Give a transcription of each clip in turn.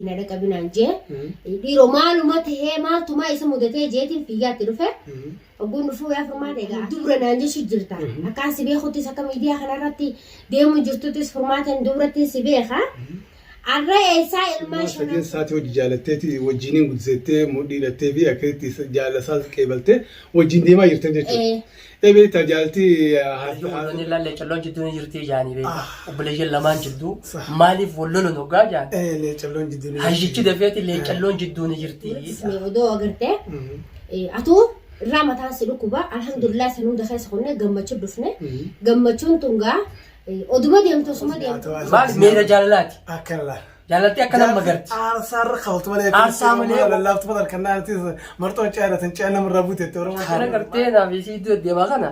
Na dhaqabinaan jee dhiiroo maaluma tahee maaltumaa isa mudatee jeetiin fiigaatti dhufe. Ogguun dhufuu yaa furmaata egaa dubra naan jechu jirta. Akkaan si beekuttis akka miidiyaa kanarratti deemu jirtuttis furmaateen dubratti si beeka. Arra eessaa ilmaan Ilmaan shanan sadeen isaatii hojii jaalatteeti wajjiniin guddisettee mudhii hidhattee fi akkasitti jaalala isaas qeebaltee wajjin deemaa jirtan jechuudha. Ee beektaa jaalti Hayyuu wal lolanii leecalloon jidduu ni jirtii jaanii beektaa. Obboleeyyan lamaan jidduu maaliif wal lolan hoggaa jaan. Leecalloon jidduu ni jirti. Hayyichi dafeeti leecalloon jidduu ni jirtii. Mee odoo agartee atuu irraa mataan si dhukkuba alhamdulillah san hunda keessa kunne gammachuu dhufne gammachuun tun gaa oduma deemtu osuma deemtu. Maal meera jaalalaati. Akkana laa. Jaalalti akka nama magarti. Aarsaa irra kafaltu malee. Aarsaa malee. Lallaaftu malee kan naantis marxoon ceeratan ce'a namarraa buutetti Oromoo. Kana gartee naaf isii iddoo deemaa kana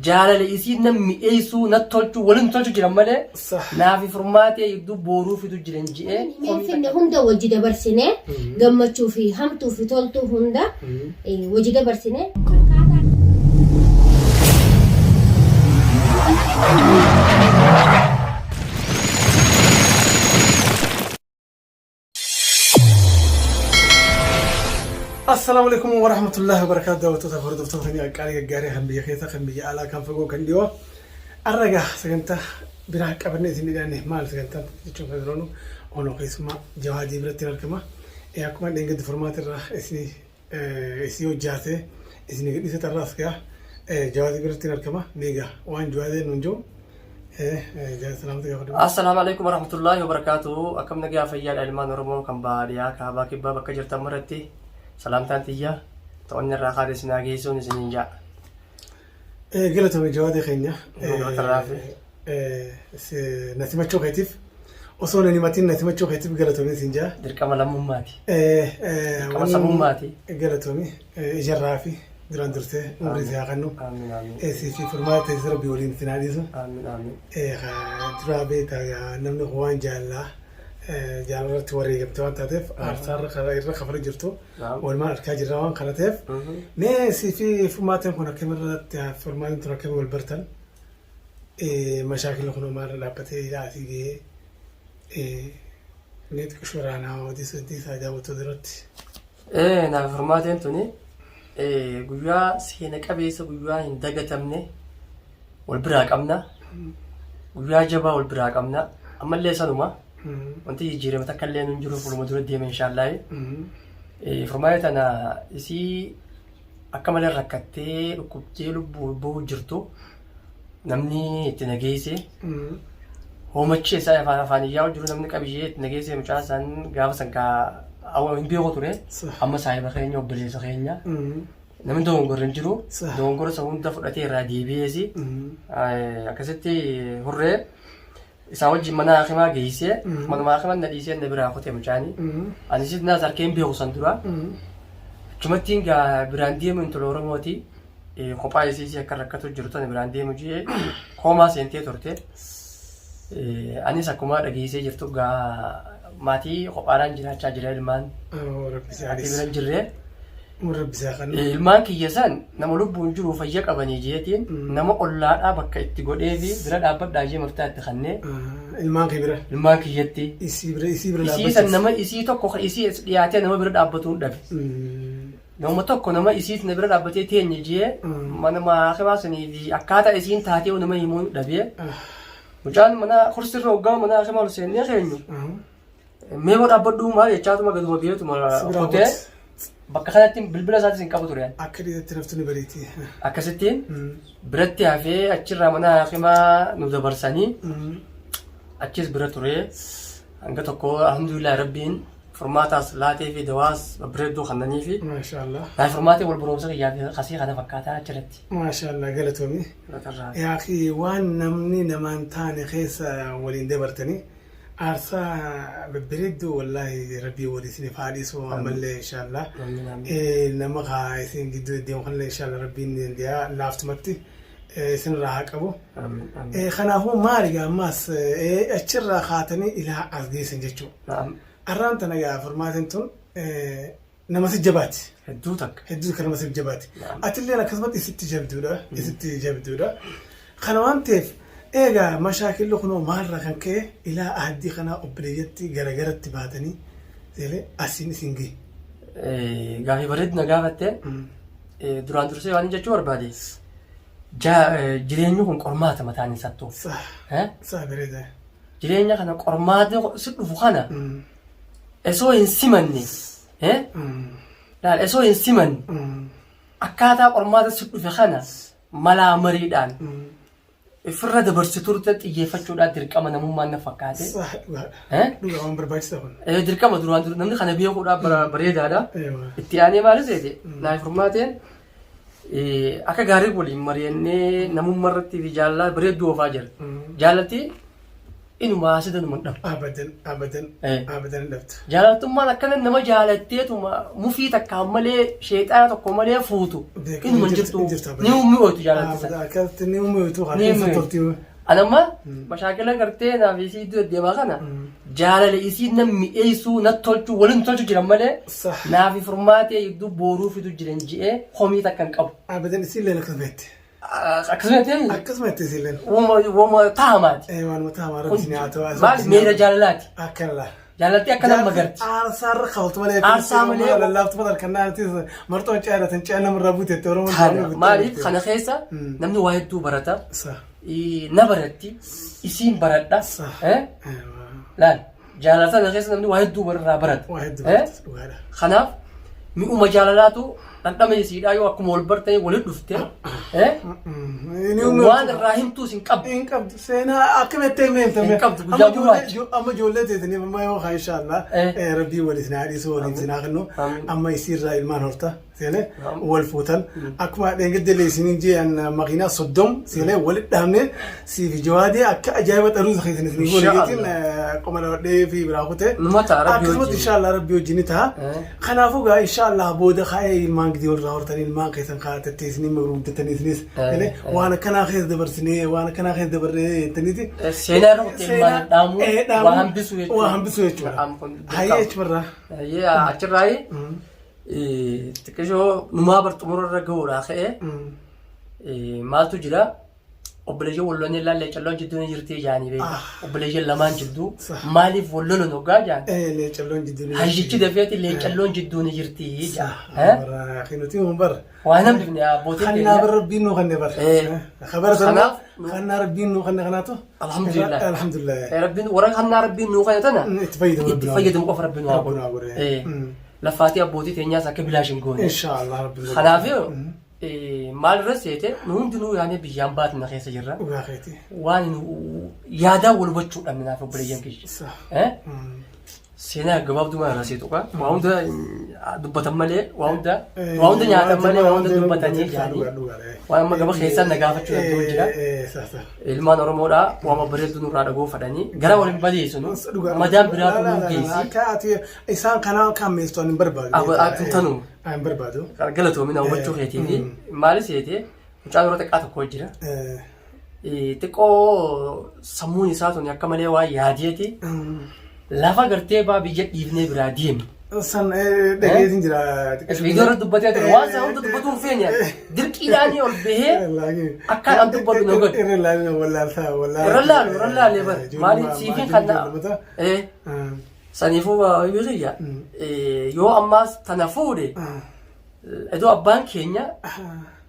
jaalala isii nam mi'eessuu na tolchuu waliin tolchu jiran malee Sah. naaf furmaatee iddoo booruu fidu jiran ji'ee. Himeen finne hunda wajji dabarsine gammachuu fi hamtuu fi toltuu hunda wajji dabarsine. Assalaamu alaikum wa rahmatullahi wa barakaatu daawwattoota fi hordoftoota keenya qaqqaalii gaggaarii kan biyya keessa kan biyya alaa kan fagoo kan dhiyoo har'a egaa sagantaa biraa qabannee isin dhiyaanne maal sagantaan jechuun kan jiru onoo keessummaa jawaadii biratti argama. Akkuma dheengaddi furmaata irraa isin isii hojjaatee isin gadhiise xarraas gaa jawaadii biratti argama. Meegaa waan jawaadii nuun jiru salaamata gaafadhu. Assalaamu alaikum warahmatullahi wabarakatuh. Akkam nagaa fayyaadha ilmaan Oromoo kan baadiyyaa kaabaa kibbaa bakka jirtan maratti salaamtaan tiyya ta'onni irraa kaate isin haa geessuun isiniin ja'a. Galatoomi jawaadii keenya. Galata fi. Na simachuu keetiif osoo na himatiin na simachuu keetiif galatoomi isin jaa. Dirqama lammummaati. Dirqama sabummaati. Galatoomi ijarraa fi duraan dursee umrii si haa kennu. Amiin amiin. Si fi furmaata teessee rabbi waliin isin haa dhiisu. Amiin amiin. Duraa beektaa namni kun waan jaalala jaalalatti wareegamte waan taateef aarsaa irra kafala jirtu walumaan argaa jirra waan kana ta'eef. Mee si fi furmaateen kun akkamirratti furmaateen tun akkamii wal bartan? Mashaakilli kun maalirra dhaabbatee ilaa asii gahee mee xiqqishoo irraa naa odeessu isaa daawwattoota irratti. Naaf furmaateen tuni guyyaa seena qabeessa guyyaa hin dagatamne wal biraa qabna. Guyyaa jabaa wal biraa qabna. Ammallee sanuma wanti jijjiirame takka illee nun jiru fuuluma dura deema inshaallahi. Furmaata tana isii akka malee rakkattee dhukkubtee lubbuu bahuu jirtu namni itti nageesse hoomachi isaa afaan afaan iyyaa jiru namni qabiyyee itti nageesse mucaa isaan gaafa san kaa awwa hin beeku ture amma saahiba keenya obboleessa keenya namni dogongorra hin jiru dogongora isa hunda fudhatee irraa deebi'eesi akkasitti hurree isaa wajjin mana hakimaa geessee manuma hakimaa na dhiisee na biraa kute mucaani. Anis naas harkee hin beeku san dura. Achumattiin gaa biraan deemu intala Oromooti. Kophaa isiisii akka rakkatu jiru tana biraan deemu jee koomaa seentee turte. Anis akkuma dhageessee jirtu gaa maatii kophaadhaan jiraachaa jira ilmaan. Rabbi si Maatii bira hin jirree. Rabbi si haa kennu. Ilmaan kiyya san nama lubbuun jiru fayya qabanii jeetiin nama ollaadhaa bakka itti godhee fi bira dhaabbadhaa jee maftaa itti kannee Ilmaan kee bira. ilmaan kiyyatti. Isii bira isii bira Isii san nama isii tokko ka isii as dhiyaatee nama bira dhaabbatuun dhabe. Nama tokko nama isii na bira dhaabbatee teenye jee mana maakimaa sanii fi akkaataa isiin taatee nama himuun dhabee. Mucaan mana kursirra hoggaa mana hakimaa ol seennee keenyu. Mee moo dhaabbadhuu maal jechaatuma gaduma beetuma Si biraa kutee kut. bakka kanatti bilbila isaatis hin qabu ture. Akka dhiiratti naftu ni bariiti. Akkasittiin biratti hafee achirraa mana hakimaa nu dabarsanii achis bira ture. Hanga tokko alhamdulillah rabbiin furmaataas laatee fi dawaas babbareedduu kannanii fi Maashaallah. naa furmaatee wal barumsa kiyyaa fi kasii kana fakkaataa achirratti. Maashaallah galatoomi. Lafarraa. Yaa akhi waan namni namaan taane keessa waliin dabartanii Aarsaa babbareedduu wallaahi rabbii wal isiniif haa dhiisu ammallee inshaallah Amiin, amiin. Nama kaa isin gidduu deddeemu kanallee inshaallah rabbiin ni dandeeya laaftumatti isinirraa haa qabu. Amiin, amiin. Kanaafuu maali gaa ammaas achirraa kaatanii ilaa as geessan jechuudha. Naam. Arraan tana gaa furmaatiin tun nama si jabaati. Hedduu takka. Hedduu kan nama si jabaati. Atilleen akkasumatti isitti jabduudha. Isitti jabduudha. Kana waan ta'eef eegaa mashaakilli kunoo maalirraa kan ka'e ilaa addii kanaa obboleeyyatti garagaratti baatanii Seelee asiin isin gahe. Gaafii bareedu na gaafatte. Duraan dursee waan jechuu barbaade jireenyi kun qormaata mataan isaattuu. Sah. Sah bareeda. Jireenya kana qormaata si dhufu kana osoo hin simanne laal osoo hin simanne akkaataa qormaata si dhufe kana malaa mariidhaan Ifirra dabarsiturte xiyyeeffachuudhaa dirqama namummaan na fakkaate. Sah dhugaadha. Eh? Dhugaa waan barbaachisaa kun. Eh, Dirqama duraan dura namni kana beekuudhaaf bareedaadha. Eewa. Itti aanee maali seete? Naaf furmaateen eh, akka gaarii waliin mari'annee namummaa irratti fi jaalalaa bareedduu oofaa jira. Jaalalti Inuma haasida numa hin dhabu. Abadan, abadan, Eh. abadan hin dhabdu. Jaalaltummaan akkana nama jaalatteetuma mufii takkaan malee sheexaana tokko malee fuutu. Beeku, Inuma hin hin jirtu, jirtu. hin jirtu abadan. Ni mi'ooytu jaalalti sana. Abadan, akkasitti ni mi'ooytu, Ni harka mi'ooytu. tolti. Anamma mashaakila gartee naaf isii iddoo deemaa kana jaalala isii na mi'eessuu na tolchuu waliin tolchu jiran malee Sah. naaf furmaatee iddoo booruu fidu jiran ji'ee komii takka hin qabu. Abadan isiilleen akkas beekti. Akkasuma jettee Akkasuma jettee isiilleen. woma woma taamaati. Eh, waanuma taama rabbi isin haa ta'u. Maali meera jaalalaati. Akkana laa. Jaalalti akka nama garti. Aarsaarra kafaltu malee. Aarsaa malee- Lallaaftu malee kan naanti marxoon ce'aa tan ce'aa namarraa buute itti Oromoon. Kana maaliif kana keessa namni waa hedduu barata. Sa. Na baratti isiin baradha. Sa. Eh? Laal jaalala sana keessa namni waa hedduu irraa barata. Waa hedduu Eh? barata dhugaadha. Kanaaf mi'uma jaalalaatu dhandhama isiidhaa yoo akkuma wal bartee walitti dhufte eh? Inni waan irraa himtuus hin qabdu. Hin qabdu seenaa akkamitti hin himtame. Hin qabdu, guyyaa gurraacha. Amma ijoollee teessanii amma yoo haa inshaallah Eh. rabbii waliif naa dhiisu waliif sinaa kennu Amiin. amma isiirraa ilmaan horta seenee Amiin. wal fuutan akkuma dheengaddeellee isiniin jeeyan makiinaa 30 seenee walit dhaabne siif jawaadee akka ajaa'iba xaruusa keessan isin goone Insha jechuun qoma dhawadhee fi biraa kutee Numa ta'a, Rabbi akkasumatti wajjin. inshaallah rabbi wajjin ni ta'a. Eh. Kanaafuu gaa inshaallah booda kaa'ee ilmaan gidee walirraa hortanii ilmaan keessan kaa'attee isinii guddatanii isinis Eh, eh. waan akkanaa keessa dabarsinee waan akkanaa keessa dabarree jettaniiti. Seenaa irra kuttee ilmaan dhaamu Eh, dhaamu, waa hambisuu jechuudha. Waa hambisuu jechuudha. Na'am, kun dirqama. Hayyee achumarraa. Hayyee achirraayi xiqqishoo numaa bar xumura irra gahuudhaa ka'ee maaltu jira obboleeyyan wal lolan illee leecalloon jidduu ni jirti jaanii beeku. Obboleeyyan lamaan jidduu maaliif wal lolan hoggaa jaan Leecalloon jidduu ni hayyichi dafeeti leecalloon jidduu ni jirti jaan. Nuti mun bara. Waan hambifne abbootiin Kannaa bara rabbiin nuu kanne bara. Kabara sana Kanaaf kannaa rabbiin nuu kanne kanaatu. Alhamdulillah. Alhamdulillah. Rabbiin warra kannaa rabbiin nuu kanne tana Itti fayyadamu itti fayyadamu qofa rabbiin nu haa Rabbiin nu haa godhu. godhu. Lafaatii abbootii teenyaas akka bilaash hin goone. Inshaallah rabbiin godhu. Kanaaf maal irra seete nu hundinuu yaanee biyyaan baatna keessa jirra. Dhugaa keeti. Waan nu yaadaan wal hubachuu dhabne naaf obboleeyyan kiyya. Sa. Eh? Seenaa gabaabduu maal irra seetu qaa? Waa hunda dubbatan malee waa hunda waa hunda nyaatan malee waa hunda dubbatanii jaanii. Waan amma gaba keessaan na gaafachuu danda'u jira. Ilmaan Oromoodhaa waan bareedduu nurraa dhagoo fadhanii gara waliin badeessinu madaan biraatu nu geessi. Akka ati isaan kanaa kan meessu ani hin barbaadu. Ati tanuma. Ani hin barbaadu. Galatoomi na hubachuu keetii fi maali seete mucaan yeroo xiqqaa tokko jira. Xiqqoo sammuun isaa tuni akka malee waan yaadeeti lafa gartee baa biyya dhiifnee biraa deeme. San dhageetiin jira. Viidiyoo irratti dubbatee ture waan sana hunda dubbatuu hin feene dirqiidhaan ol bahee akka an dubbadhu na godhe. Irra laalu wallaaltaa wallaalaa. Irra laalu irra laalee bara maaliif siifiin kan saniifuu baay'ee kiyya yoo ammaas tana fuudhe iddoo abbaan keenya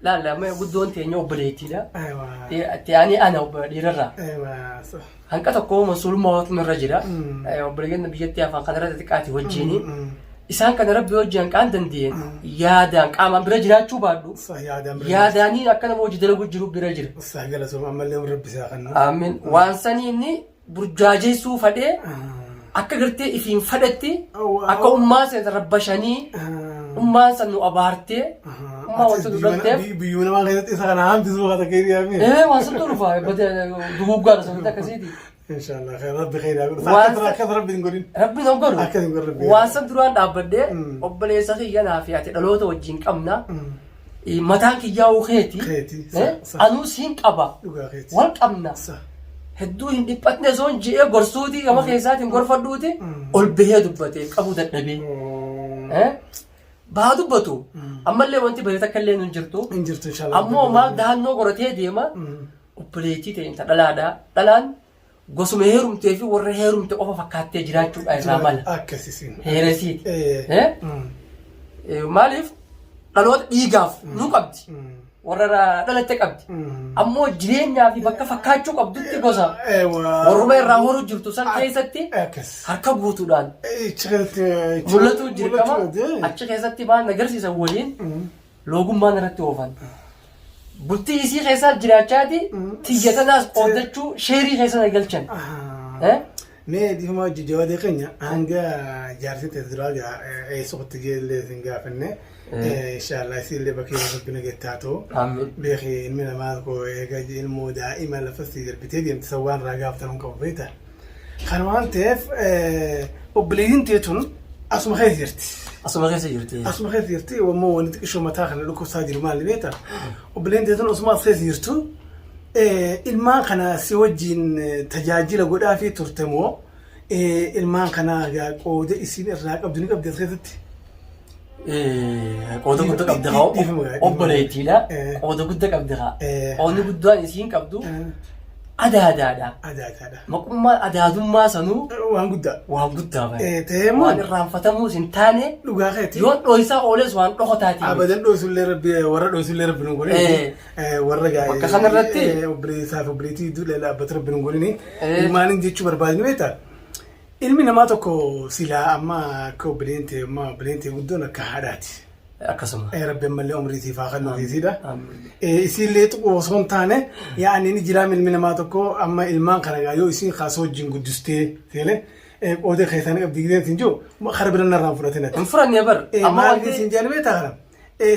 laalla amma guddoon teenya obboleettiidha. Itti aanee ana dhiirarraa. Hanqa tokko masuulummaa waatu irra jira. Obboleeyyan biyyatti afaan kanarra xixiqqaati wajjini. Isaan kana rabbi hojii hanqaan danda'een yaadaan qaamaan bira jiraachuu baadhu. Yaadaanii akka nama hojii dalagu jiru bira jira. Amiin. Waan sanii inni burjaajeessuu fadhee akka gartee ifiin fadhetti akka ummaa san rabbashanii ummaan san nu abaartee ummaa wanti nu dhalteef Biyyuu namaa keessatti isa kana hambisuu haata keetii hafi. ee waan santu dhufa duguggaadha sanatti akkasiiti. Inshallah khayr rabbi khayr haa godhu. Waan Akkas rabbi hin godhin. Rabbi hin godhu. Akkas hin godhu rabbi. Waan san duraan dhaabbadhee obboleessa kiyya naa fi ati dhaloota wajjin qabna. Mataan kiyyaa'uu keeti. Keeti, Eh, sa, sa. Anuu siin qaba. Dhugaa keeti. Wal qabna. Sa. Hedduu hin dhiphatne osoo hin je'ee gorsuuti gama keessaatiin gorfadhuuti ol bahee dubbate qabuu dadhabee. Eh? Bahaa dubbatu. Ammallee wanti bare takka illee hin jirtu. Hin jirtu inshallah. Ammoo maal dahannoo qoratee deema. Obboleettii ta'e ta dhalaadha. Dhalaan Gosuma heerumtee fi warra heerumte qofa fakkaattee jiraachuudha irraa mala. Akkasisiin. Heeresiiti. Maaliif dhaloota dhiigaaf nu qabdi. Warra irraa dhalatte qabdi. Ammoo jireenyaa fi bakka fakkaachuu qabdutti gosa warruma irraa horuu jirtu san keessatti Akkas. harka guutuudhaan Achi keessatti mul'atuu dirqama achi keessatti waan agarsiisan waliin loogummaan irratti oofan. Bultii isii keessaa jiraachaati tiyya tanaas qooddachuu sheerii keessa na galchan. Eh? Mee dhiifama hojii jawaadee keenya hanga jaarsi ta'e duraa gaa eessa kutti jeellee isin gaafanne inshaallah isiillee bakka yeroo rabbi nageetti haa ta'u. Amiin. Beeki ilmi namaa tokko eega ilmoo daa'ima lafa si darbitee deemte san waan irraa gaafatan hin qabu beekta. Kana waan ta'eef obboleettiin tee tun asuma keessa jirti. Asuma keessa jirti. Asuma keessa jirti ammoo wanti xiqqishoo mataa kana dhukkubsaa jiru maali beekta? Obboleettiin tee tun osuma as keessa jirtu ilmaan kana si wajjin tajaajila godhaafii turte moo ilmaan kana qooda isiin irraa qabdu ni qabdi as keessatti? Qooda guddaa qabdi haa Dhiifama gaa, obboleettiidha. Eh. Qooda guddaa qabdi haa. Eh. Qoodni guddaan isiin qabdu adaadaadha. Adaadaadha. Maqummaan adaadummaa sanuu Waan guddaa. waan guddaa bahe. Ta'ee immoo Waan irraanfatamuus hin taane dhugaa keeti. yoon dho'isaa ooles waan dhokotaatii. Abadan dho'isullee rabbi warra dho'isullee rabbi nu godhin. Warra gaa Bakka kanarratti obboleessaa fi obboleettii gidduu dhaabbatu rabbi nu godhin. Ilmaaniin jechuu barbaadni beektaa? Ilmi namaa tokko silaa amma akka obboleen ta'e amma obboleen ta'e guddoon akka haadhaati. Akkasuma. Rabbi ammallee umrii siif haa kennu isiidha. Amiin. Isiillee tuquu osoo hin taane yaa'ni ni jiraam ilmi namaa tokko amma ilmaan kana gaa yoo isiin kaasoo wajjin guddistee seele qooda keessaa ni qabdi gideen siin jiru kara bira narraan fudhatin ati. Hin fudhanne bar. Amma Maal wanti siin jedhan beektaa kana?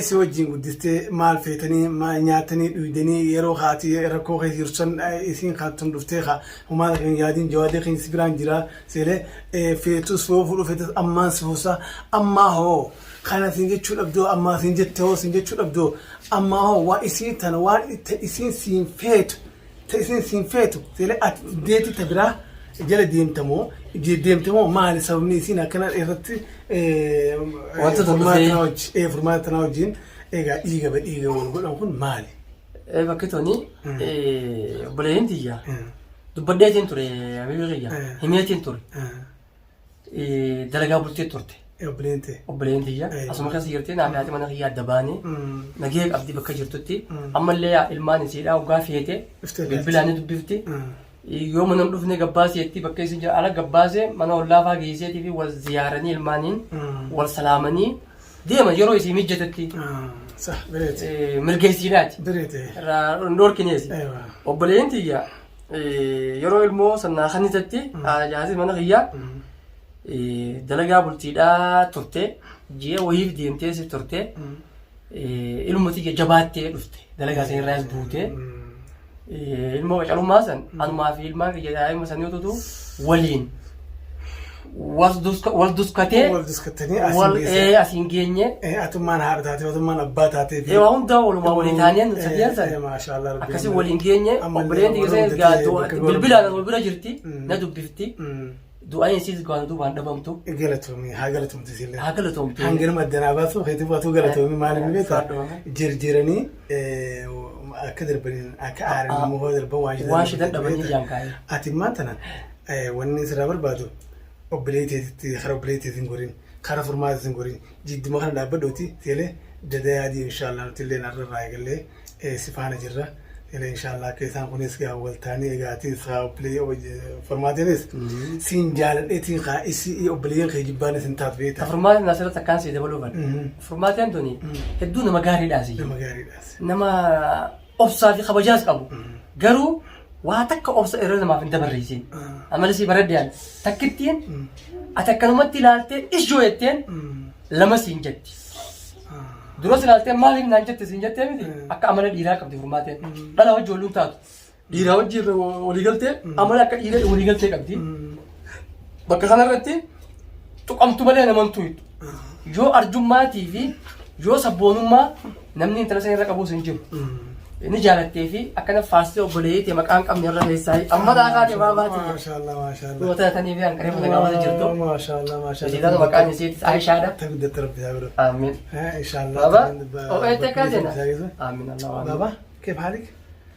Si wajjin guddistee maal feetanii maal nyaatanii dhuydanii yeroo haati rakkoo keessa jirtu san isiin kaatun dhuftee haa homaa kan yaadin jawaadee keenya si biraan jira seelee feetus yoo fuudhu feetus ammaan si fuusa ammaa hoo kana siin jechuu dhabdoo ammaa siin jette hoo siin jechuu dhabdoo ammaa hoo waa isii tana waan ta isiin siin feetu ta isiin siin feetu seelee ati deetii ta biraa jala deemtamoo deemtamoo maali sababni isiin akkana irratti Wanta tokko furmaata ta'ee- tanaa wajji- furmaata tanaa wajjin egaa dhiiga ba dhiiga wal godhan kun maali? Bakki tuni obboleeyyiin tiyya dubbadheetiin ture habiibi kiyya himeetiin ture dalagaa bultee turte Obboleeyyiin ta'e. obboleeyyiin tiyya asuma keessa jirti naaf haati mana kiyya adda baanee nagee qabdi bakka jirtutti ammallee ilmaan isiidhaa hoggaa feete Dhuftee ilaalti. bilbilaan ni dubbifti. Yoo mana hin dhufne gabbaaseetti bakka isin jira ala gabbaasee mana ollaa faa geesseetii fi wal ziyaaranii ilmaaniin wal salaamanii deema yeroo isii mijjatetti Sah, bareede. mirga isiidhaati. Bareede. Irraa hin dhorkineesi. Ewa. Obboleeyyiin tiyya yeroo ilmoo sannaa kannitetti jaarsi mana kiyyaa dalagaa bultiidhaa turte ji'a wayiif deemtee si turte ilma tiyya jabaattee dhufte dalagaa san irraas buutee. Ilmoo qacalummaa san anumaa fi ilmaan kiyya daa'ima sanii ututu waliin wal duskatee Wal duskattanii asiin wal geesse. asiin geenye Atummaan haadha taatee, atummaan abbaa taatee fi. Waa hundaa walumaa walii taaneen sadiyan san Maashaallah Rabbi. akkasii waliin geenye Ammallee obboleen warra tiyya guddatee bakka gola- bilbilaan wal bira jirti na dubbifti Du'aan isiis waan duubaan dhabamtu. Galatoomi haa galatoomtu isillee. Haa galatoomtu. Hanganuma addanaa baasu keetii baatuu galatoomi maaliif ni beektaa? Jirjiiranii akka darbaniin akka aaran immoo hoo darban waan shidan Waan shidan dhabanii ijaan kaa'ee. Ati immaa tana wanni sirraa barbaadu obboleettiitti karaa obboleettiitti hin gorin karaa furmaataatti hin gorin jidduma kana dhaabbadhuuti seelee dadayaa deemi inshaallah nuti illee narra irraa eegallee si faana jirra. Ele inshallah akka isaan kunis gaa wal taanii egaa atis haa obboleeyyan furmaatiinis siin jaaladheetiin haa isii obboleeyyan kee jibbaanis hin taatu beektaa. Furmaatiin asirratti akkaan sii dabaluu fedha. Furmaatiin tuni hedduu nama gaariidhaasi. Nama gaariidhaas. Nama obsaa fi kabajaas qabu. Garuu waa takka obsa irra namaaf hin dabarreessin. Amala sii baradde takkittiin ati akkanumatti ilaaltee ishoo jetteen lama siin jetti. Duras ilaaltee maaliif naan jette siin jettee miti akka amala dhiiraa qabdi furmaateen. Dhala wajji waliin taatu. Dhiiraa wajji walii galtee amala akka dhiiraa walii galtee qabdi. Bakka kanarratti tuqamtu malee naman tuytu. Yoo arjummaatii fi yoo sabboonummaa namni intala sana irra qabuus hin jiru. Inni jaalattee fi akkana faarsitee obboleeyyii tee maqaa hin qabne irra keessaa amma daakaa tee baabaa tee. Maashaallah maashaallah. Dhuma taatanii fi hanqaree mana gaafata jirtu. Maashaallah maashaallah. Hojii maqaan isiitis Aishaadha. Ta guddatte rabbi isaa godhu. Amiin. Inshallah. Baba, o'eetti akka jenna. Amiin Allah. Baba, keef haalik?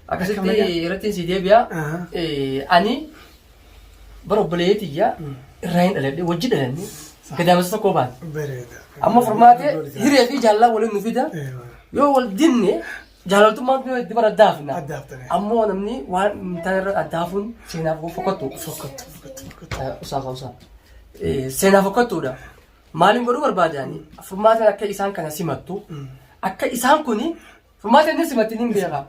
Akkasitti irratti si deebi'a. Ani Bara obboleeyyii tiyya irraa hin dhaladhe wajji dhalanne gadaamessa tokko baane. Bareeda. Amma furmaatee hiree fi jaalala waliin nu fida. Yoo wal dinne jaalaltummaan kun itti bara addaafna. Addaaftane. Ammoo namni waan hin taane irra addaafuun seenaaf fokkattu. Fokkattu fokkattu fokkattu. Usaa usaa. Seenaa fokkattuudha. Maaliin godhuu barbaadani? Furmaateen akka isaan kana simattu akka isaan kuni furmaateen ni simatti ni beeka.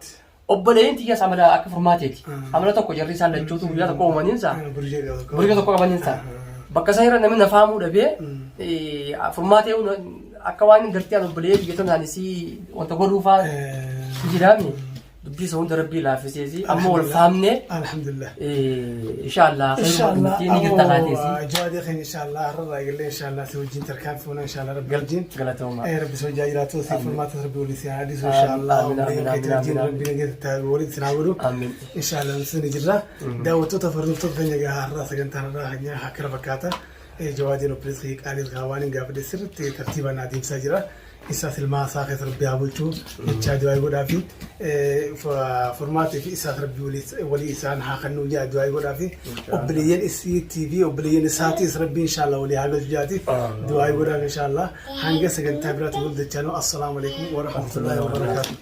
Obboleeyyiin tiyyas amala akka furmaateeti. Amala tokko jarri isaan lachuutu guyyaa tokko uumaniinsa. Burjee tokko. Burjee tokko qabaniinsa. Bakka isaan irra namni nafaamuu dhabee furmaatee akka waan gartee an obboleeyyii biyya tanaan isii wanta godhuufaa jiraami. Dubbii isa hunda rabbii laaffiseesi. Amma wal faamnee Alhamdulillah. inshallah Inshallah. ni jirta kaateesi. Jawaadee keenya inshallah har'arraa eegallee inshallah si wajjin tarkaanfii inshallah rabbi wajjin. Galatooma. Rabbi si wajjin jiraatu si furmaata rabbi waliin si haa dhiisu inshallah. Amiin, amiin, Obboleeyyan amiin, keetii wajjin amiin. rabbi nageessa waliin si haa godhu. Amiin. Inshallah nuti ni jirra. Daawwattoota hordoftoota keenya egaa har'aa sagantaan har'aa keenya akkana fakkaata. Jawaadeen obboleessa kiyya qaalii irraa waan hin gaafadhe sirriitti tartiibaan adeemsaa jira. Isaas ilmaa isaa keessa rabbi haa bulchu jechaa du'aa godhaa fi furmaatii fi isaas rabbi walii isaan haa kennuu jaa du'aa godhaa fi obboleeyyan isiitii fi obboleeyyan isaatiis rabbi inshallah walii haa galchu jaati du'aa godhaa inshallah hanga sagantaa biraatti wal dachaanuu assalaamu alaikum wa rahmatullahi wa barakaatuh.